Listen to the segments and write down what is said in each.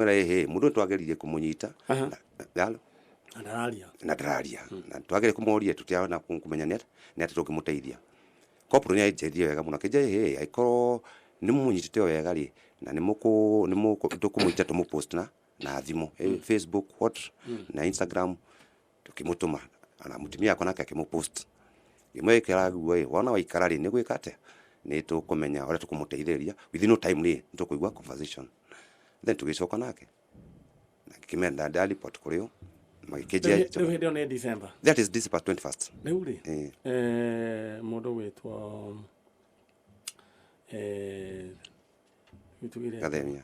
Ĩhĩ, mũndũ ũyũ twageririe kũmũnyita na Na ndararia. Na ndararia, na twageririe kũmoria, tũtiahota kũmenya nĩ atĩa tũngĩmũteithia. Corporal nĩ anjĩrire wega mũno, akĩnjĩra, "Ĩhĩ, angĩkorwo nĩ mũmũnyitĩte o wega rĩ, na nĩ mũkũ nĩ mũkũ tũkũmũnyita, tũmũpost na thimũ, Facebook, what, na Instagram." Tũkĩmũtũma na mũtumia wakwa, nake akĩmũpost, ngĩmwĩkĩra guo, ĩ wona waikara rĩ, nĩ gwĩka atĩa, nĩ tũkũmenya ũrĩa tũkũmũteithĩrĩria. Within no time rĩ, nĩ tũkũigua conversation. Then tũgĩcoka nake na ngĩkĩmera nda report kũrĩ o, magĩkĩnjĩra. Rĩu hĩndĩ ĩyo nĩ December? That is December 21st. Rĩu rĩ, Eh. Mũndũ gwĩtwo tugire Gathemia.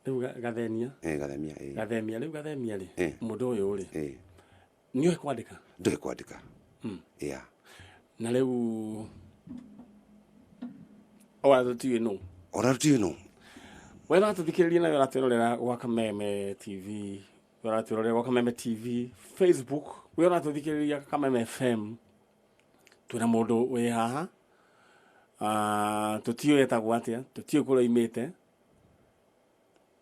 Rĩu Gathemia. Eh, Gathemia, eh. Gathemia, rĩu Gathemia rĩ, mũndũ ũyũ rĩ, nĩoĩ kwandĩka? Ndũĩ kwandĩka, yeah. Na rĩu ona tũtiũĩ nũ. Ona tũtiũĩ nũ. We ũratũthikĩrĩria na we ũratwĩrorera gwa Kameme TV, we ũratwĩrorera gwa Kameme TV Facebook, we ũratũthikĩrĩria Kameme FM, twĩna mũndũ wĩ haha. Ah, tũtiũĩ etagwo atĩa, tũtiũĩ kũrĩa oimĩte,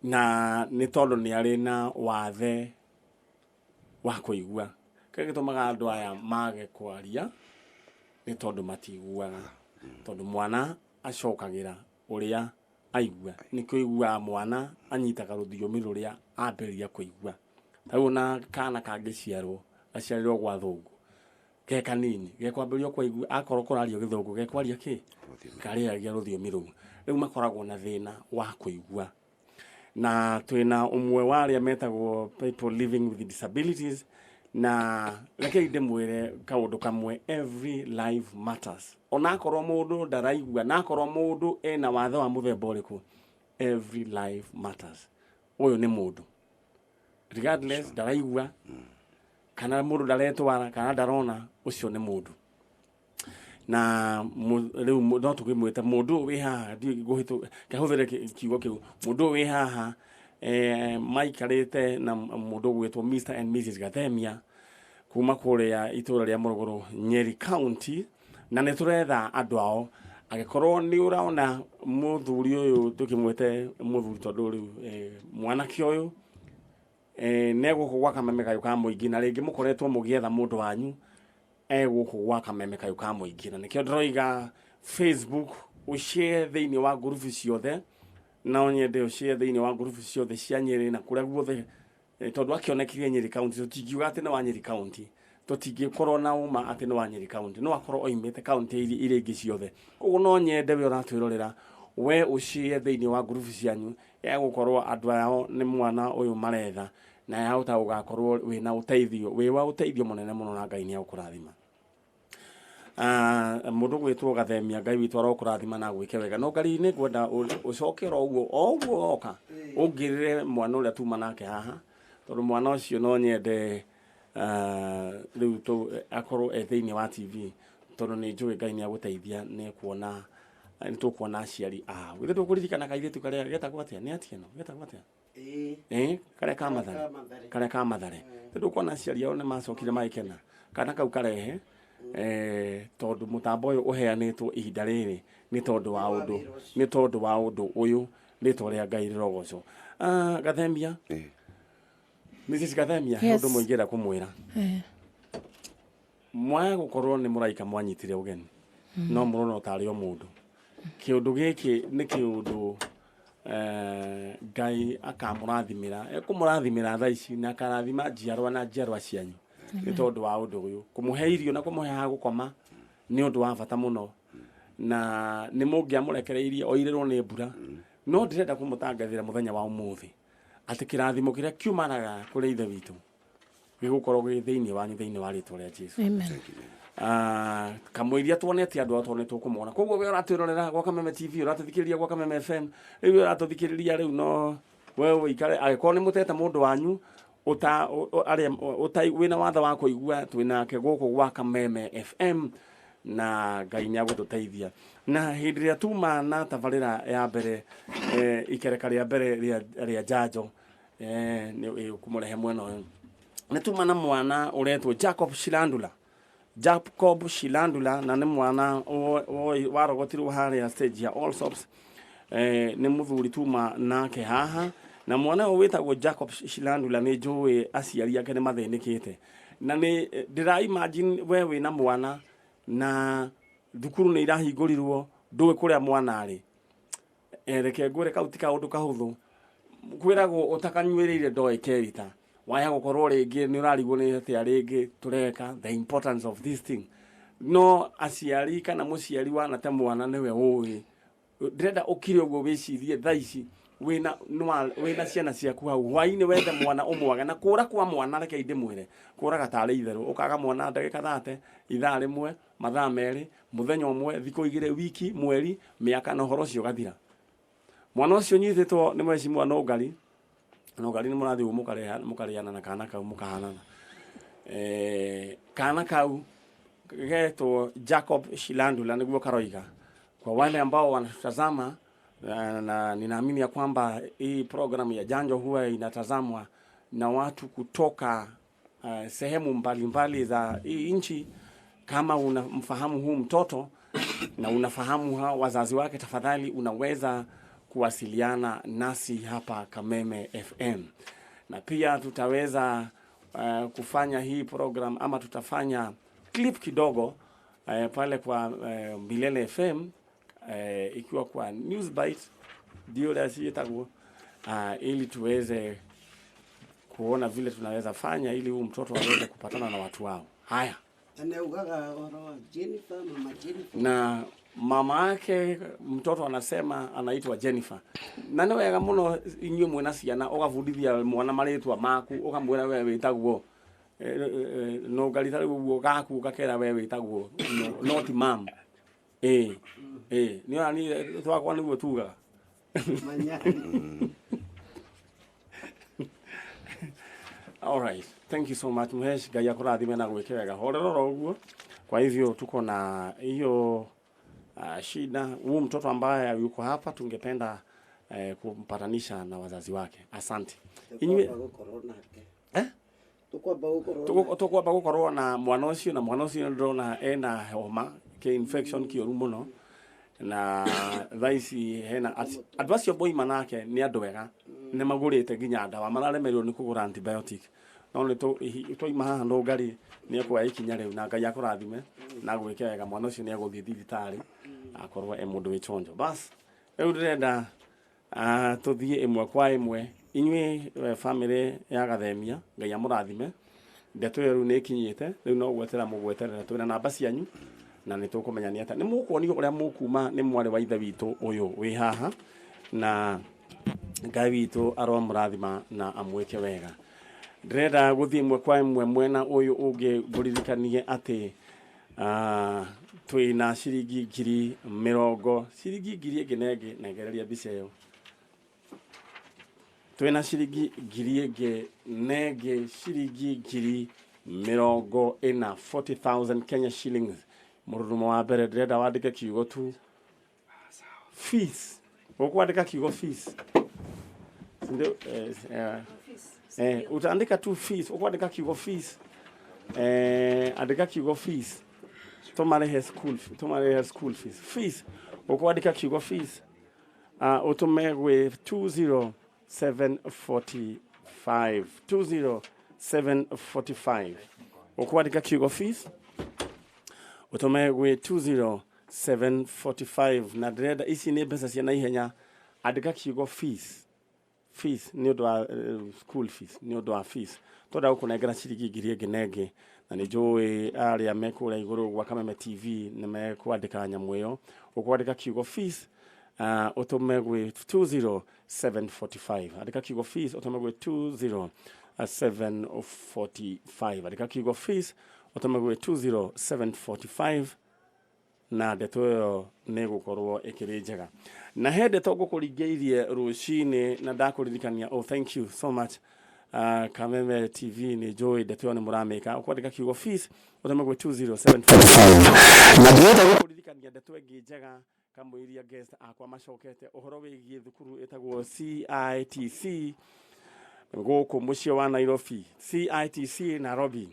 na nĩ tondũ nĩ arĩ na wathe wa kũigua. Kĩrĩa gĩtũmaga andũ aya mage kwaria nĩ tondũ matiguaga, tondũ mwana acokagĩra ũrĩa aigua. Nĩkĩo iguaga mwana anyitaga rũthiomi rũrĩa ambĩrĩria kũigua. Ta rĩu ona kana kangĩciarwo, gaciarĩrwo gwa thũngũ ge kanini, gekwambĩrĩria kũigua akorwo kũrario Gĩthũngũ, gekwaria kĩ karĩagia rũthiomi rũu. Rĩu makoragwo na thĩna wa kũigua, na twĩna ũmwe wa arĩa metagwo people living with disabilities. Na rekei ndĩmwĩre kaũndũ kamwe: every life matters. Onakorwo mũndũ ndaraigua, nakorwo mũndũ ena wathe wa mũthemba ũrĩkũ, every life matters. Ũyũ nĩ mũndũ, regardless ndaraigua kana mũndũ ndaretwara kana ndarona, ũcio nĩ mũndũ. Na rĩu no tũkĩmwĩte mũndũ ũyũ wĩ haha, ndiũĩ kĩhũthĩre kiugo kĩu, mũndũ ũyũ wĩ haha, maikarĩte na mũndũ ũgwĩtwo Mr and Mrs Gathemia kuma kũrĩa itũra rĩa Morogoro, Nyeri County. Na nĩ tũretha andũ ao. Angĩkorwo nĩ ũrona mũthuri ũyũ, tũkĩmwĩte mũthuri tondũ rĩu mwanake ũyũ ne gũkũ gwa Kameme kayũ ka mũingĩ, na rĩngĩ mũkoretwo mũgĩetha mũndũ wanyu e gũkũ gwa Kameme kayũ ka mũingĩ, na nĩkĩo ndĩroiga Facebook ũshare thĩinĩ wa ngurubu ciothe. No nyende ũshare thĩinĩ wa ngurubu ciothe cia Nyĩrĩ na kũrĩa guothe, tondũ akĩonekire Nyĩrĩ County, tũtingiuga atĩ nĩ wa Nyĩrĩ County, tũtingĩkorwo na ũma atĩ nĩ wa Nyĩrĩ County, no akorwo oimĩte county iria ingĩ ciothe. Koguo no nyende we ũratwĩrorera, we ũshare thĩinĩ wa ngurubu cianyu ya gũkorwo andũ ao nĩ mwana ũyũ maretha, na yahota gũgakorwo wĩna ũteithio, wĩ wa ũteithio mũnene mũno, na Ngai nĩ agũkũrathima. Ah, mũndũ gwĩtwo Gathemia, Ngai witũ arokũrathima na gwĩke wega. No ngari nĩ ngwenda ũcoke oro ũguo o ũguo woka, ũngĩrĩre mwana ũrĩa tuma nake haha, tondũ mwana ũcio no nyende, ah, rĩu akorwo e thĩinĩ wa TV, tondũ nĩ njũĩ Ngai nĩ agũteithia, nĩ kuona nĩ tũkuona aciari ao. Githĩ ndũkũririkana kairĩtu karĩa getagwo atĩa? Nĩ Atieno getagwo atĩa? Ĩĩ. Karĩa ka Mathare. Ka Mathare. Karĩa ka Mathare. Nĩ kuona aciari ao nĩ macokire magĩkena kana kau karehe, tondũ mũtambo ũyũ ũheanĩtwo ihinda rĩrĩ nĩ tondũ wa ũndũ, nĩ tondũ wa ũndũ ũyũ. Rĩtwa rĩa Ngai rĩrogocwo. Ah, Gathemia, Mrs Gathemia, Yes. ũndũ mũingĩenda kũmwĩra. Mwaya gũkorwo nĩ mũraika mwanyitire ũgeni, no mũrona ũtarĩ o mũndũ. Kĩũndũ gĩkĩ nĩ kĩũndũ Ngai akamũrathimĩra, ekũmũrathimĩra thaa ici na akarathima njiarwa na njiarwa cianyu nĩ tondũ wa ũndũ ũyũ. Kũmũhe irio na kũmũhe ha gũkoma nĩ ũndũ wa bata mũno, na nĩ mũngĩamũrekereirie oirĩrwo nĩ mbura. No ndĩrenda kũmũtangathĩra mũthenya wa ũmũthĩ atĩ kĩrathimo kĩrĩa kiumanaga kũrĩ Ithe witũ gĩgũkorwo gĩ thĩinĩ wanyu, thĩinĩ wa rĩtwa rĩa Jesu. Amen. Ah, kamũiria tuonete andũ ao, tondũ nĩ tũkũmona. Koguo we ũratwĩrorera gwa Kameme TV, ũratũthikĩrĩria gwa Kameme FM, rĩu we ũratũthikĩrĩria rĩu, no we ũikare, angĩkorwo nĩ mũtete mũndũ wanyu ũta arĩa ũta wĩna watho wa kũigua, twĩnake gũkũ gwa Kameme FM, na Ngai nĩ agũtũteithia. Na hĩndĩ ĩrĩa tuma na tabarĩra ya mbere, ikereka rĩa mbere rĩa njanjo, nĩ kũmũrehe mwena ũyũ, nĩ tuma na mwana ũretwo Jacob Shilandula. Jacob Shilandula, na nĩ mwana warogotirwo harĩa stage ya Allsops, nĩ mũthuri tuma nake haha. Na mwana ũyũ wĩtagwo Jacob Shilandula nĩ njũĩ aciari ake nĩ mathĩnĩkĩte, na nĩ ndĩra imagine we wĩna mwana na thukuru nĩ irahingũrirwo, ndũĩ kũrĩa mwana arĩ. Reke ngwĩre kau ti kaũndũ kahũthũ, kwĩragwo ũtakanyuĩrĩire ndoĩ kerita waya gũkorwo rĩngĩ nĩ ũrarigwo nĩ atĩa rĩngĩ tũreka, the importance of this thing. No aciari kana mũciari wanate mwana nĩwe ũĩ. Ndĩrenda ũkire ũguo wĩcirie thaa ici wĩna wĩna ciana ciaku hau hwainĩ, wethe mwana ũmwage na kũra kwa mwana. Reke ndĩmwĩre, kũraga tarĩ itherũ, ũkaga mwana ndagĩka 30, ithaa rĩmwe, mathaa 2, mũthenya ũmwe, thikũ 2, wiki, mweri, mĩaka, na ũhoro ũcio ũgathira. Mwana ũcio nyitĩtwo nĩ mheshimiwa Nũngari. Nũngari nĩ mũrathiĩ mũkarĩana na kana kau mũkahanana. Kana kau getwo Jacob Shilandula nĩguo karoiga. Kwa wale ambao wanatutazama na ninaamini ya kwamba hii programu ya Janjo huwa inatazamwa na watu kutoka sehemu mbalimbali za hii nchi. Kama unamfahamu huu mtoto na unafahamu hao wazazi wake, tafadhali unaweza kuwasiliana nasi hapa Kameme FM, na pia tutaweza kufanya hii program ama tutafanya clip kidogo pale kwa Milele FM, ikiwa kwa Newsbite ndio ũrĩa ciĩtagwo, ili tuweze kuona vile tunaweza fanya ili huu mtoto aweze kupatana na watu wao. Haya. Anaugaga ũhoro wa Jennifer, mama Jennifer. Na mama yake mtoto anasema anaitwa Jennifer. Na nĩ wega mũno inyuĩ mwĩna ciana ũgabundithia mwana marĩtwa maku, ũkamwĩra we wĩtagwo Nũngari, ta rĩu ũguo gaku ũgakera we wĩtagwo not mam. Ĩ nĩ ona niĩ twakwa nĩguo tugaga. Manyani. All right. Thank you so much, Mhesh. Ngai akũrathime na gwĩke wega. Horera oro ũguo. Kwa hivyo tuko na hiyo shida. Huu mtoto ambaye yuko hapa tungependa kumpatanisha na wazazi wake. Asante. Inyuĩ Tũkwamba gũkorwo nake. Eh? Tũkwamba gũkorwo nake. Tũkwamba gũkorwo na mwana ũcio, na mwana ũcio ndĩrona ena homa kĩ infection kĩũru mũno, na thaa ici hena andũ acio moima nake nĩ andũ ega, nĩ magũrĩte nginya ndawa, mararemerwo nĩ kũgũra antibiotic, no nĩ twaima haha Nũngari nĩ ekuoya ikinya rĩu, na Ngai akũrathime na gwĩke wega. Mwana ũcio nĩ egũthiĩ thibitarĩ akorwo e mũndũ wĩ chonjo. Bas, rĩu ndĩrenda tũthiĩ ĩmwe kwa ĩmwe. Inyuĩ family ya Gathemia, Ngai amũrathime. Ndeto ĩyo rĩu nĩ ĩkinyĩte, rĩu no gwetera mũgweterera. Twĩna namba cianyu na nĩ tũkũmenya nĩ atĩa nĩ mũkuonio ũrĩa mũkuma nĩ mwarĩ wa ithe witũ ũyũ wĩ haha, na Ngai witũ aromũrathima na amwĩke wega. Ndĩrenda gũthiĩ ĩmwe kwa ĩmwe mwena ũyũ ũngĩ, ngũririkanie atĩ twĩna ciringi 20,000, ciringi ngiri ĩngĩ na ĩngĩ. Nengereria mbica ĩyo. Twĩna ciringi ngiri ĩngĩ na ĩngĩ, ciringi 40,000, 40,000 Kenya shillings. Mũrurumo wa mbere, ndĩrenda wandĩke kiugo tu fees. Ũkwandĩka kiugo fees, ndio? Utaandika tu fees. Ukwandika kiugo fees, andika kiugo fees, tumarehe school, tumarehe school fees. Fees, ukwandika kiugo fees, utume gwĩ 20745, 20745. Ukwandika kiugo fees, utume gwĩ 20745, na ndĩrenda ici nĩ mbeca cia naihenya. Andĩka kiugo fees, fees nĩ ũndũ wa school fees, nĩ ũndũ wa fees. Twenda gũkũnengera ciringi ngiri ĩngĩ na ĩngĩ, na nĩ njũĩ arĩa me kũrĩa igũrũ gwa Kameme TV nĩ mekwandĩka nyamũ ĩyo. Ũkwandĩka kiugo fees, ũtũme gwĩ 20745. Andĩka kiugo fees, ũtũme gwĩ 20745. Andĩka kiugo fees, ũtũme gwĩ 20745, na ndeto ĩyo nĩ ĩgũkorwo ĩkĩrĩ njega. Na he ndeto ngũkũringĩirie rũcinĩ na ndakũririkania. Oh, thank you so much, Kameme TV, nĩ njũĩ ndeto ĩyo nĩ mũramĩka. Ũkwandĩka kiugo fees, ũtũme gwĩ 20745, na ndĩrenda gũkũririkania ndeto ĩngĩ njega kamũiria guest akwa macokete, ũhoro wĩgiĩ thukuru ĩtagwo CITC gũkũ mũciĩ wa Nairobi, CITC Nairobi.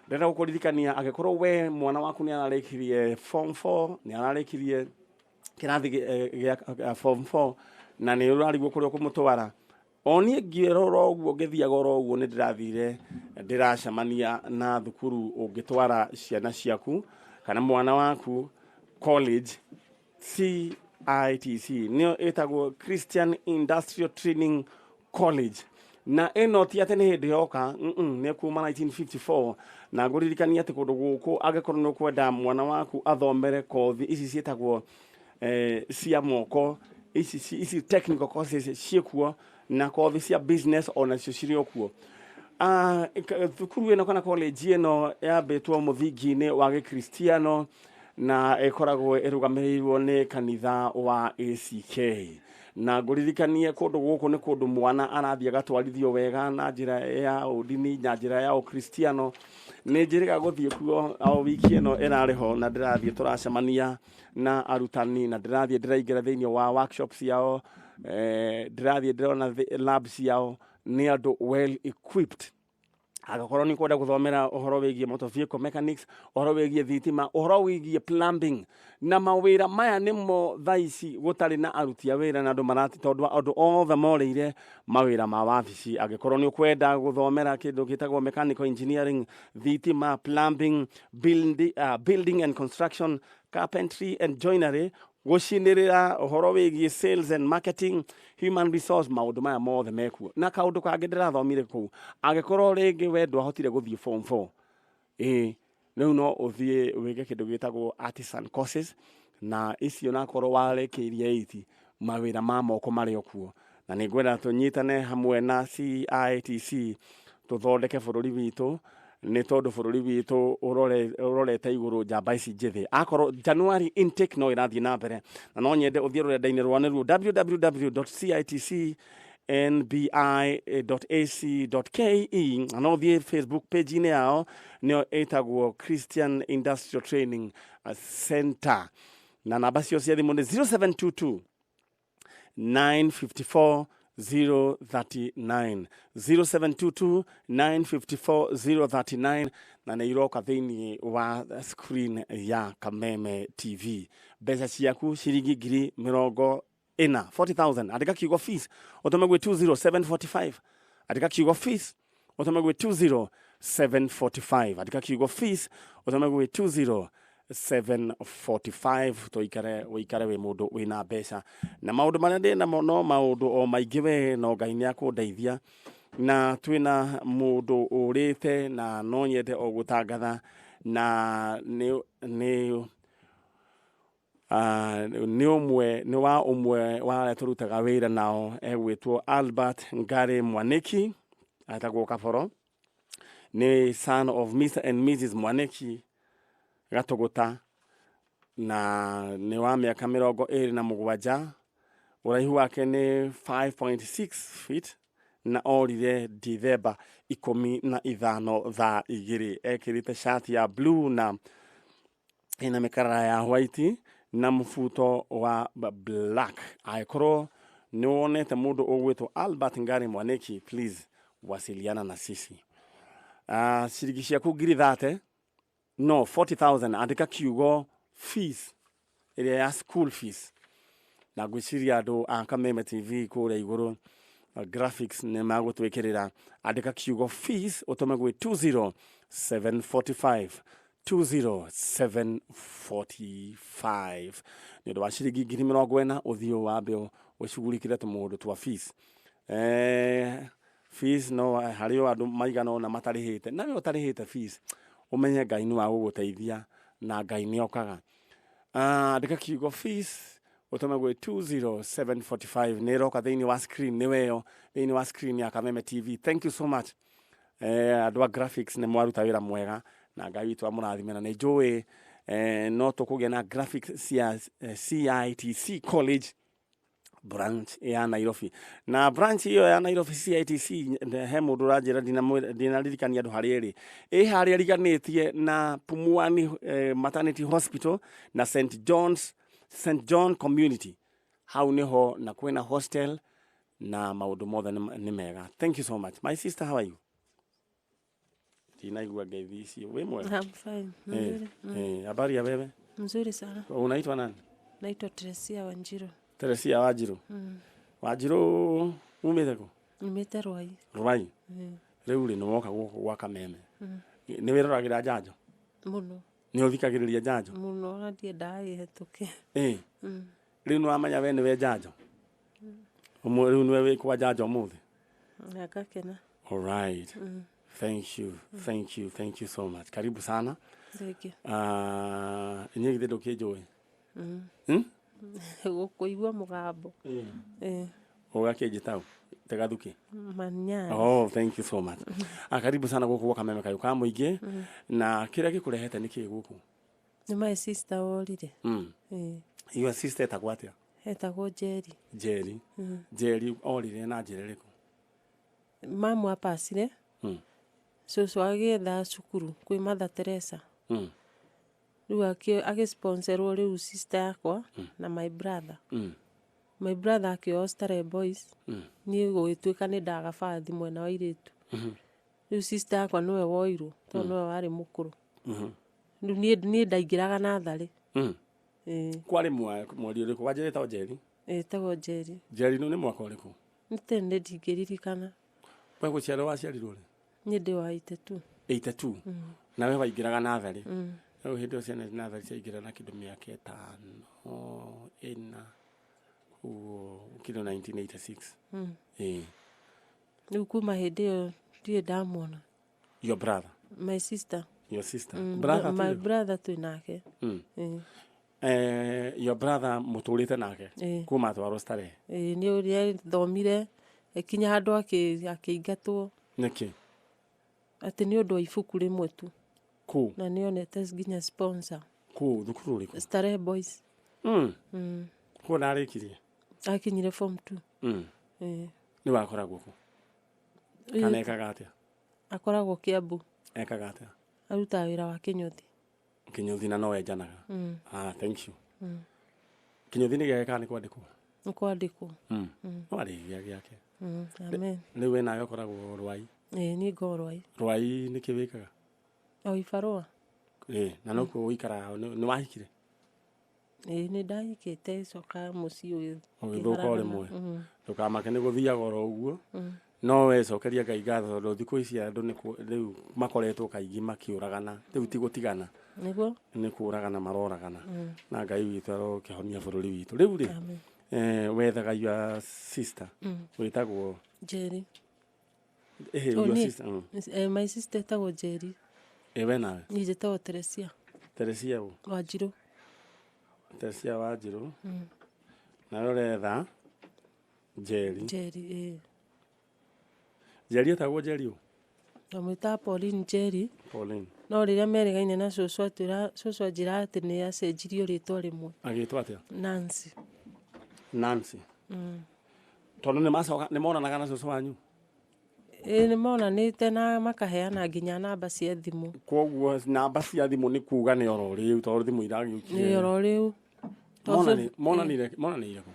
Ndĩrenda gũkũririkania, angĩkorwo we mwana waku nĩ ararĩkirie form 4, nĩ ararĩkirie kĩrathi gĩa form 4, na nĩ ũrarigwo kũrĩa ũkũmũtwara. O niĩ ngĩrora ũguo, ngĩthiaga oro ũguo, nĩ ndĩrathire ndĩracemania na thukuru ũngĩtwara ciana ciaku kana mwana waku college. CITC nĩyo ĩtagwo Christian Industrial Training College, na ĩno ti atĩ nĩ hĩndĩ yoka, nĩ kuma 1954. Na ngũririkania atĩ kũndũ gũkũ, angĩkorwo nĩ ũkwenda mwana waku athomere kothi ici ciĩtagwo cia moko, ici technical courses ciĩkuo, na kothi cia business onacio cirĩ o kuo. Thukuru ĩno kana college ĩno yambĩtwo mũthingi-inĩ wa gĩkristiano na ĩkoragwo ĩrũgamĩrĩirwo nĩ kanitha wa ACK. Na ngũririkanie, kũndũ gũkũ nĩ kũndũ mwana arathiĩ agatwarithio wega na njĩra ya ũndini na njĩra ya ũkristiano. Nĩ njĩrĩga gũthiĩ kuo o wiki ĩno ĩrarĩ ho, na ndĩrathiĩ tũracemania na arutani, na ndĩrathiĩ ndĩraingĩra thĩinĩ wa workshop ciao, ndĩrathiĩ ndĩrona lab ciao. Nĩ andũ well equipped. Agakorwo nĩ kwenda gũthomera ũhoro wĩgiĩ motor vehicle mechanics, ũhoro wĩgiĩ thitima, ũhoro wĩgiĩ plumbing, na mawĩra maya nĩmo thaa ici gũtarĩ na aruti a wĩra na andũ marati, tondũ andũ othe morĩire mawĩra ma wabici. Angĩkorwo nĩ ũkwenda gũthomera kĩndũ gĩtagwo mechanical engineering, thitima, plumbing, building and construction, carpentry and joinery, gũcinĩrĩra ũhoro wĩgiĩ sales and marketing, human resource, maũndũ maya mothe mekuo. Na kaũndũ kangĩ ndĩrathomire kũu, angĩkorwo rĩngĩ we ndwahotire gũthiĩ form 4, ĩĩ, rĩu no ũthiĩ wĩke kĩndũ gĩtagwo artisan courses, na icio nakorwo warĩkĩirie 8, mawĩra ma moko marĩ o kuo. Na nĩ ngwenda tũnyitane hamwe na CITC tũthondeke bũrũri witũ, nĩ tondũ bũrũri witũ ũrorete igũrũ njamba ici njĩthĩ. Akorwo January intake no ĩrathiĩ na mbere, na no nyende ũthiĩ rũrenda-inĩ rwa nĩruo www.citcnbi.ac.ke, na no ũthiĩ Facebook page-inĩ yao, nĩyo ĩtagwo Christian Industrial Training Center, na namba cio cia thimũ nĩ 0722 954 039, 0722 954 039, na nĩ iroka thĩinĩ wa screen ya Kameme TV. Mbeca ciaku ciringi 40,000, 40,000. Andĩka kiugo fees ũtũme gwĩ 20745. Andĩka kiugo fees ũtũme gwĩ 20745. Andĩka kiugo fees ũtũme gwĩ 20745. Tũikare ũikare wĩ mũndũ wĩna mbeca, na maũndũ marĩa ndĩ namo no maũndũ o maingĩ we, no Ngai nĩ akũndeithia. Na twĩna mũndũ ũrĩte, na no nyende o gũtangatha, na nĩ ũmwe, nĩ wa ũmwe wa arĩa tũrutaga wĩra nao, egwĩtwo Albert Ngari Mwaniki, etagwo Kaboro, nĩ son of Mr and Mrs Mwaniki Gatũgũta, na nĩ wa mĩaka 27. Ũraihu wake nĩ 5.6 feet, na orire Dithemba 15 thaa 2. Ekĩrĩte shati ya blue na ĩna mĩkarara ya white na mũbuto wa black. Angĩkorwo nĩ wonete mũndũ ũgwĩtwo Albert Ngari Mwaniki, please wasiliana na sisi. Ciringi ciaku ngiri 30, no 40,000. Andĩka kiugo fees, ĩrĩa ya school fees, na ngwĩciria andũ a Kameme TV kũrĩa igũrũ, graphics nĩ magũtwĩkĩrĩra. Andĩka kiugo fees ũtũme gwĩ 20745, 20745. Nĩ ũndũ wa ciringi 40,000, ũthiĩ wambe ũcugurikĩre tũmaũndũ twa fees. Fees no harĩ o andũ maigana ũna matarĩhĩte, nawe ũtarĩhĩte fees, ũmenye Ngai nĩ wa gũgũteithia na Ngai nĩ okaga. Andĩka kiugo fees ũtũme gwĩ 20745. Nĩ ĩroka thĩinĩ wa screen, nĩ weyo thĩinĩ wa screen ya Kameme TV. Thank you so much. Andũ a graphics nĩ mwaruta wĩra mwega, na Ngai witũ amũrathime. Na nĩ njũĩ no tũkũgĩa na graphics cia CITC College branch ya Nairobi. Na branch ĩyo ya Nairobi CITC, he mũndũ ũranjĩra ndinaririkania andũ harĩa ĩrĩ. Ĩ harĩa riganĩtie na Pumwani Maternity Hospital na St John's, St John Community, hau nĩho, na kwĩna hostel na maũndũ mothe nĩ mega. Thank you so much. My sister, how are you? Ndinaigua ngeithi icio. Wĩ mwega? I'm fine. Mzuri. Habari ya wewe? Mzuri sana. Unaitwa nani? Naitwa Teresia Wanjiru. Teresia Wanjiru. Wanjiru, umĩte kũ? Nyumĩte Rwai. Rwai. Rĩu rĩ, nĩ woka gũkũ gwa Kameme, nĩ wĩroragĩra njanjo? Mũno. Nĩ ũthikagĩrĩria njanjo? Mũno, ona ndiendaga ĩhetũke. Ĩ, rĩu nĩ wamenya we nĩwe njanjo. Rĩu nĩwe wĩ kwa njanjo ũmũthĩ. Na ngakena. All right. Thank you, thank you, thank you so much. Karibu sana. Thank you. Inyuĩ githĩ ndũkĩnjũĩ? Hmm? Gũkũigua mũgambo. Ĩ. Ũgakĩnjĩta ũ? Tegathuki. Manyari. Oh, thank you so much. Karibu sana gũkũ gwa Kameme Kayũ ka Mũingĩ. Na kĩrĩa gĩkũrehete nĩ kĩĩ gũkũ? Nĩ my sister worire. Ĩ. Your sister etagwo atĩa? Etagwo Njeri. Njeri. Njeri orire na njĩra ĩrĩkũ? Mamu apacire. Cũcũ agĩetha cukuru kwĩ Mother Teresa. Rĩu agĩsponsorwo rĩu sister yakwa na my brother. My brother akĩoywo Starehe Boys. Niĩ gũgĩtuĩka nĩ ndaga bathi mwena wa airĩtu. Rĩu sister yakwa nĩwe woirwo tondũ nĩwe warĩ mũkũrũ. Rĩu niĩ ndaingĩraga natharĩ. Ĩ. Kwarĩ mweri ũrĩkũ? Wanjĩra ĩtagwo Njeri? Ĩtagwo Njeri. Njeri nĩ mwaka ũrĩkũ? Nĩ tene ndingĩririkana. We gũciarwo waciarirwo rĩ? Niĩ ndĩ wa 82. 82. Na we waingĩraga natharĩ? Rĩu hĩndĩ ĩyo ciana natharĩ ciaingĩra na kĩndũ mĩaka 5, 4, koguo kĩndũ 1986. Ĩ. Rĩu kuma hĩndĩ ĩyo ndirĩ ndamwona. Your brother? My sister. Your sister. Brother My tũ? brother twĩ nake. Ĩ. Your brother mũtũrĩte nake? Ĩ. Kuma atwarwo Starehe? Ĩ, nĩ ũrĩa thomire ĩkinya handũ akĩingatwo. Nĩkĩ? Atĩ nĩ ũndũ wa ibuku rĩmwe tu. Kũ? Na nĩ onete nginya sponsor. Kũ? Thukuru ũrĩkũ? Starehe Boys. Kũ ndarĩkirie? Akinyire form 2. Ĩ. Nĩ wakoragwo kũ? Kana ekaga atĩa? Akoragwo Kiambu. Ekaga atĩa? Arutaga wĩra wa kĩnyũthi. Kĩnyũthi na no enjanaga? Ah, thank you. Kĩnyũthi nĩ gĩake kana nĩ kwandĩkwo? Nĩ kwandĩkwo. No arĩgĩa gĩake. Amen. Rĩu we nawe ũkoragwo Rwai? Ĩ, niĩ ngoragwo Rwai. Rwai nĩkĩ wĩkaga? O ibarũa. Ĩ, na nokuo ũikaraga, nĩ wahikire? Ĩ, nĩ ndahikĩte coka mũciĩ. Ũgĩthũka o rĩmwe. Ndũkamake, nĩ gũthiaga oro ũguo. No we cokeria Ngai ngatho tondũ thikũ ici andũ nĩ rĩu makoretwo kaingĩ makĩũragana. Rĩu ti gũtigana. Nĩguo? Nĩ kũragana maroragana. Na Ngai witũ arokĩhonia bũrũri witũ. Rĩu rĩ, wethaga your sister. Wĩtagwo? Njeri. Ĩhĩ, Oh, your niĩ? sister. My sister etagwo Njeri. Ĩ, we nawe? Niĩ njĩtagwo Teresia. Teresia ũ? Wanjirũ. Teresia Wanjirũ. Nawe ũretha Njeri. Njeri, ĩ. Njeri etagwo Njeri ũ? Twamwĩtaga Pauline Njeri. Pauline. No rĩrĩa merĩgaine na cũcũ atwĩra, cũcũ anjĩra atĩ nĩ acenjirio rĩtwa rĩmwe. Agĩtwo atĩa? Nancy. Nancy. Tondũ nĩ macoka nĩ monanaga na cũcũ wanyu? Ĩ, nĩ monanĩte na makaheana nginya namba cia thimũ. Koguo namba cia thimũ nĩ kuga nĩ oro rĩu tondũ thimũ iragĩũkire. Nĩ oro rĩu. Monanire monanĩire kũ?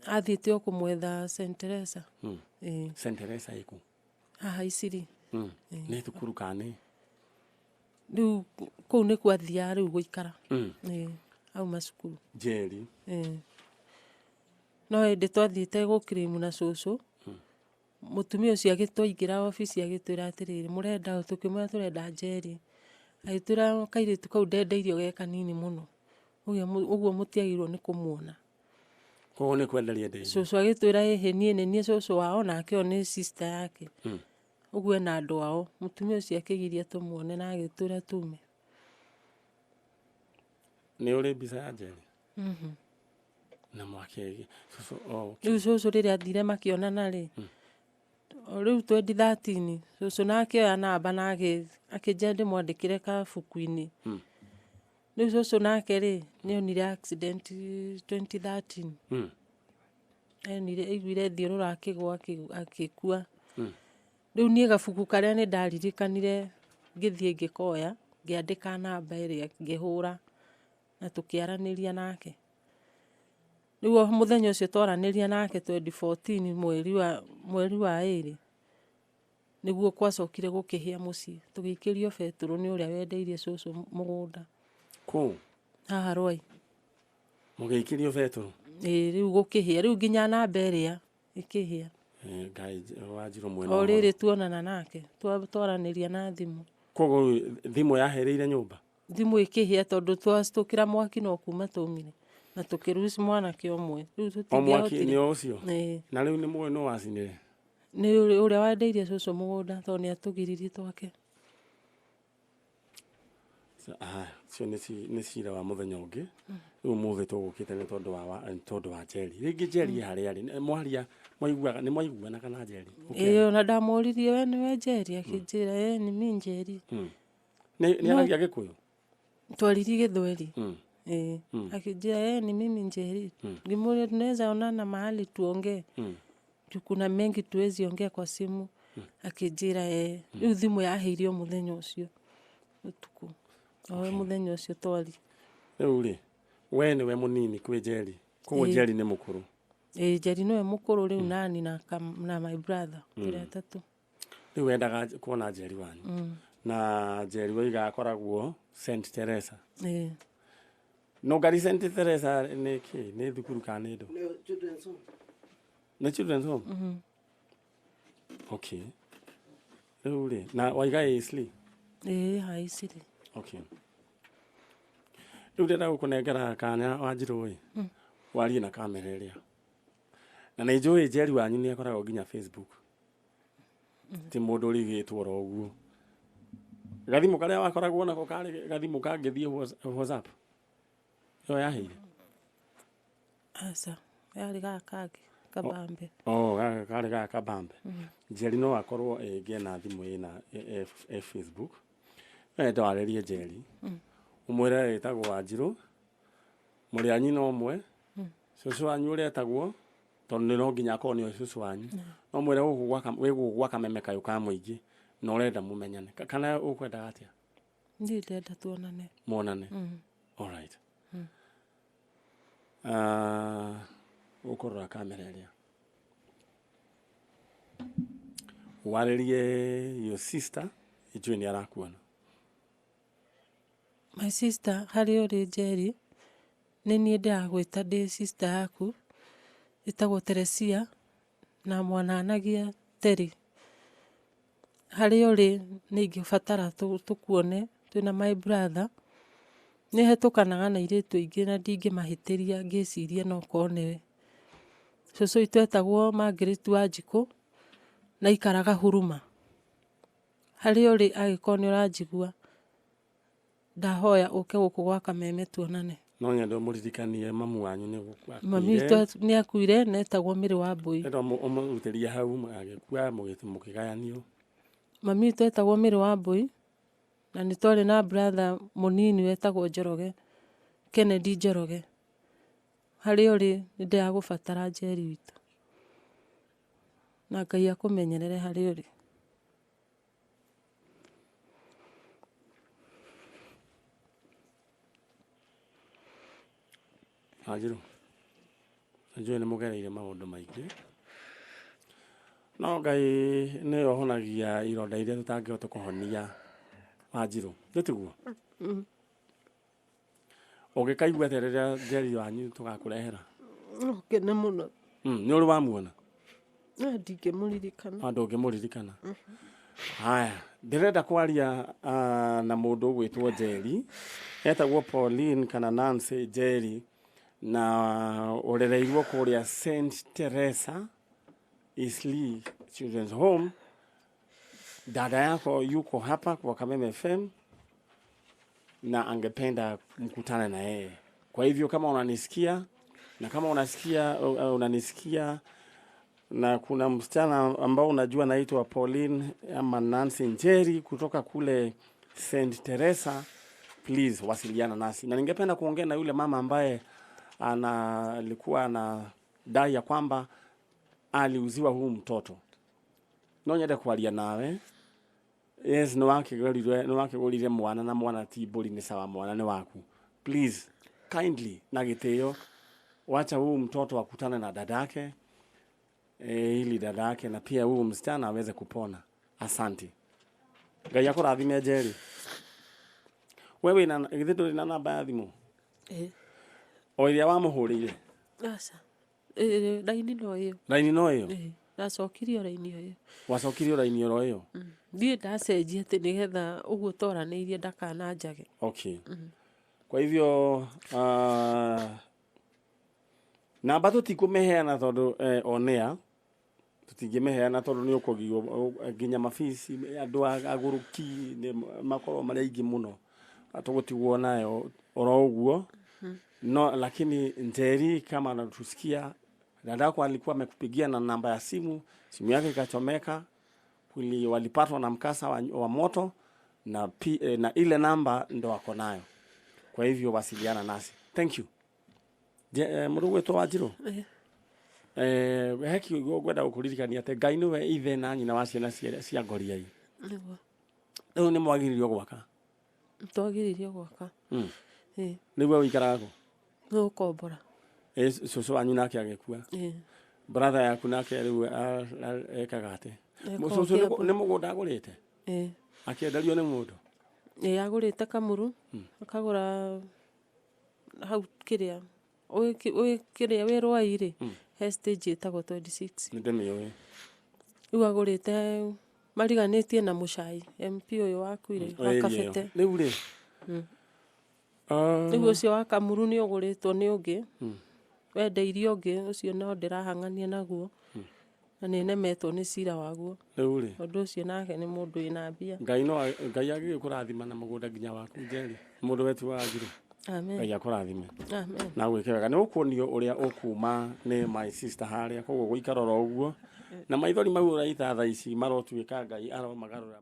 Athiĩte o kũmwetha St. Teresa. Ĩ. St. Teresa ĩkũ? Haha Isiri. Nĩ thukuru kana nĩ? Rĩu kũu nĩkuo athiaga rĩu gũikara. Ĩ, auma cukuru. Njeri. Ĩ. No hĩndĩ twathiĩte gũkirimu na cũcũ, mũtumia ũcio agĩtũingĩra obici agĩtwĩra atĩrĩrĩ, mũrenda ũ? Tũkĩmwĩra tũrenda Njeri. Agĩtwĩra kairĩtu kau ndendeirio ge kanini mũno. Ũguo mũtiagĩrĩirwo nĩ kũmuona. Koguo nĩ kwenderia endeire. Cũcũ agĩtwĩra ĩhĩ niĩ nĩ niĩ cũcũ wao nake ũyũ nĩ sister yake. Ũguo ena andũ ao. Mũtumia ũcio akĩgiria tũmuone na agĩtwĩra tume. Nĩ ũrĩ mbica ya Njeri? Na mwake cũcũ oh. Rĩu cũcũ rĩrĩa athire makĩonana rĩ, o rĩu 2013 cũcũ nake oya namba na akĩnjĩra ndĩmwandĩkĩre kabuku-inĩ. Rĩu cũcũ nake rĩ, nĩ onire accident 2013. Onire aiguire thiũrũra akĩgũa akĩkua. Rĩu niĩ gabuku karĩa nĩ ndaririkanire ngĩthiĩ ngĩkoya, ngĩandĩka namba ĩrĩa ngĩhũra na tũkĩaranĩria nake. Rĩu o mũthenya ũcio twaranĩria nake 2014 mweri wa 2 nĩguo gwacokire gũkĩhĩa mũciĩ, tũgĩikĩrio betũrũ nĩ ũrĩa wendeirie cũcũ mũgũnda. Kũ? Haha Rwai. Mũgĩikĩrio betũrũ? Ĩĩ, rĩu gũkĩhĩa, rĩu nginya namba ĩrĩa ĩkĩhĩa. Ngai Wanjirũ mwena O ũhoro. rĩrĩ tuonana nake, twaranĩria na thimũ. Koguo thimũ yahereire nyũmba? Thimũ ĩkĩhĩa tondũ twacitũkĩra mwaki no kuma twaumire na tũkĩruci mwanake ũmwe. Rĩu O mwaki tũtingĩahotire. nĩ o ũcio? Ĩĩ. Na rĩu nĩ mũĩ nũ wacinire? Nĩ ũrĩa wendeirie cũcũ mũgũnda tondũ nĩ atũgiririe twake. Cio nĩ cira wa mũthenya ũngĩ. Rĩu ũmũthĩ tũgũkĩte nĩ tondũ wa tondũ wa Njeri. Rĩngĩ Njeri e harĩa arĩ. Mwaria mwaiguaga nĩ mwaiguanaga na Njeri? Ĩĩ, ona ndamũririe, we nĩwe Njeri? Akĩnjĩra ĩĩ, ni mi Njeri. Nĩ aragia Gĩkũyũ? Twaririe Gĩthweri. Ĩĩ. Akĩnjĩra ĩĩ, ni mimi Njeri. Ngĩmũria tunaweza onana mahali tuongee? Juu kuna mengi tuwezi ongea kwa simu. Akĩnjĩra ĩĩ. Rĩu thimũ yahĩire o mũthenya ũcio ũtukũ. O mũthenya ũcio twari. Rĩu rĩ, we nĩwe mũnini kwĩ Njeri. Koguo Ĩĩ. Njeri nĩ mũkũrũ. Ĩĩ, Njeri nĩwe mũkũrũ rĩu nani na my brother tũrĩ atatũ. Rĩu wendaga kuona Njeri wanyu. Na Njeri waiga akoragwo St Teresa. Ĩĩ. No ngari St Teresa nĩ kĩ? Nĩ thukuru kana nĩ ndũ? Nĩ children's home. Nĩ children's home? Okay. Rĩu rĩ, na waiga Eastleigh? Ĩĩ, haicirĩ. Okay. Rĩu ndĩrenda gũkũnengera kanya Wanjirũ ĩ, warie na kamera ĩrĩa. Na nĩ njũĩ Njeri wanyu nĩ akoragwo nginya Facebook. Ti mũndũ ũrigĩtwo oro ũguo. Gathimũ karĩa wakoragwo nako karĩ gathimũ kangĩthiĩ WhatsApp? Ĩyo yahĩire? Aca, yarĩ gaka kangĩ kabambe. Oh, gaka karĩ gaka kabambe. Njeri no akorwo ĩngĩ ena thimũ ĩna ĩ Facebook. No nyende warĩrie Njeri. Ũmwĩre ĩtagwo Wanjirũ, mũrĩ a nyina ũmwe, cũcũ wanyu ũrĩa etagwo, tondũ nĩ no nginya akorwo nĩwe cũcũ wanyu. No mwĩre gũkũ gwa wĩ gũkũ gwa Kameme kayũ ka mũingĩ na ũrenda mũmenyane. Kana ũkwendaga atĩa? Niĩ ndĩrenda tuonane. Muonane. All right. Ũkũrora kamera ĩrĩa. Warĩrie your sister, njũĩ nĩ arakuona. My sister, harĩa ũrĩ Njeri, nĩ niĩ ndĩragwĩta ndĩ sister yaku, ĩtagwo Teresia na mwananagia Terry. Harĩa ũrĩ nĩ ingĩbatara tũkuone twĩna my brother. Nĩ hetũkanaga na airĩtu aingĩ na ndingĩmahĩtĩria ngĩciria no korwo nĩwe. Cũcũ witũ etagwo Margaret Wanjikũ na aikaraga Huruma. Harĩa ũrĩ angĩkorwo nĩ ũranjigua, ndahoya ũke gũkũ gwa Kameme tuonane. No nyende ũmũririkanie mamu wanyu nĩ gũkua. Mami witũ nĩ akuire na etagwo Mĩrĩ wa Mbũi. Ndĩrenda ũmũrutĩrie hau agĩkua mũkĩgayanio. Mami witũ etagwo Mĩrĩ wa Mbũi na nĩ twarĩ na brother mũnini wetagwo Njoroge, Kennedy Njoroge. Harĩa ũrĩ nĩ ndĩragũbatara Njeri witũ. Na Ngai akũmenyerere harĩa ũrĩ. Wanjirũ, njũĩ nĩ mũgereire maũndũ maingĩ, no Ngai nĩwe ũhonagia ironda iria tũtangĩhota kũhonia. Wanjirũ, nĩ tiguo? Ũngĩkaigua atĩa rĩrĩa Njeri wanyu tũgakũrehera? No ngene mũno. Nĩ ũrĩ wamuona? No ndingĩmũririkana. Andũ ũngĩmũririkana. Haya, ndĩrenda kwaria na mũndũ ũgwĩtwo Njeri, etagwo Pauline kana Nancy Njeri, na ũrereirwo kũrĩa St Teresa Eastleigh Children's Home. Dada yako yuko hapa kwa Kameme FM na angependa mkutane na yeye. Kwa hivyo kama unanisikia na kama unasikia unanisikia na kuna msichana ambao unajua anaitwa Pauline ama Nancy Njeri kutoka kule St Teresa, please wasiliana nasi. Na ningependa kuongea na yule mama ambaye alikuwa anadai ya kwamba aliuziwa huu mtoto. No nyende kwaria nawe. Yes, nĩ wakĩgũrire mwana na mwana ti mbũri, nĩ sawa, mwana nĩ waku. Please kindly na gĩtĩo, wacha huu mtoto akutane na dadake ili dadake na pia huyu msichana aweze kupona. Asante. Ngai akũrathime Njeri. We wĩna githĩ ndũrĩ na namba ya thimũ? Ĩĩ. O ĩrĩa wamũhũrĩire? Aca. Ĩĩ, raini no ĩyo. Raini no ĩyo? Ĩĩ. Ndacokirie o raini o ĩyo. Wacokirie raini oro ĩyo? Ndiĩ ndacenjia atĩ nĩgetha ũguo twaranĩirie ndakananjage. Okay, kwa hivyo namba tũtikũmĩheana tondũ onea tũtingĩmĩheana tondũ nĩ ũkũgio nginya mabici andũ agũrũki nĩ makorwo marĩ aingĩ mũno, tũgũtigwo nayo oro ũguo. No lakini Njeri, kama anatusikia, dadako alikuwa amekupigia na namba ya simu, simu yake ikachomeka, walipatwa na mkasa wa moto na ile namba ndo ako nayo, kwa hivyo wasiliana nasi. Thank you. Mũndũ gwĩtwo Wanjirũ, he kiugo ngwenda gũkũririkania atĩ Ngai nĩwe ithe na nyina wa ciana cia ngoriai. Nĩguo. Rĩu nĩ mwagĩrĩirio gwaka? Twagĩrĩirio gwaka. Ĩ. Rĩu we ũikaraga kũ? Nĩ gũkombora. Ĩ, cũcũ wanyu nake agĩkua? Ĩ. Brother yaku nake rĩu ekaga atĩ? Eko Cũcũ Kĩambu. nĩ mũgũnda agũrĩte? Ĩ. Akĩenderio nĩ mũndũ? Ĩ, agũrĩte Kamuru, akagũra hau kĩrĩa wĩ kĩrĩa wĩ Rwai rĩ, he stage ĩtagwo 26. Nĩ ndĩmĩũĩ. Rĩu agũrĩte mariganĩtie na Mũcai MP ũyũ wakuire wa Area ĩyo. Kabete. Rĩu rĩ, Rĩu ũcio wa Kamuru nĩ ũgũrĩtwo nĩ ũngĩ, wendeirio ũngĩ ũcio, no ndĩrahang'ania naguo na nĩ nemetwo nĩ cira waguo. Rĩu rĩ, Tondũ ũcio nake nĩ mũndũ wĩna mbia. Ngai no Ngai agĩgĩkũrathima na mũgũnda nginya waku, Njeri, mũndũ wetu wa Wanjirũ. Amen. Ngai akũrathime Amen. Na gwĩke wega. Nĩ ũkuonio ũrĩa ũkuma nĩ my sister harĩa, koguo gũikara oro ũguo na maithori mau ũraita thaa ici marotuĩka Ngai aromagarũra.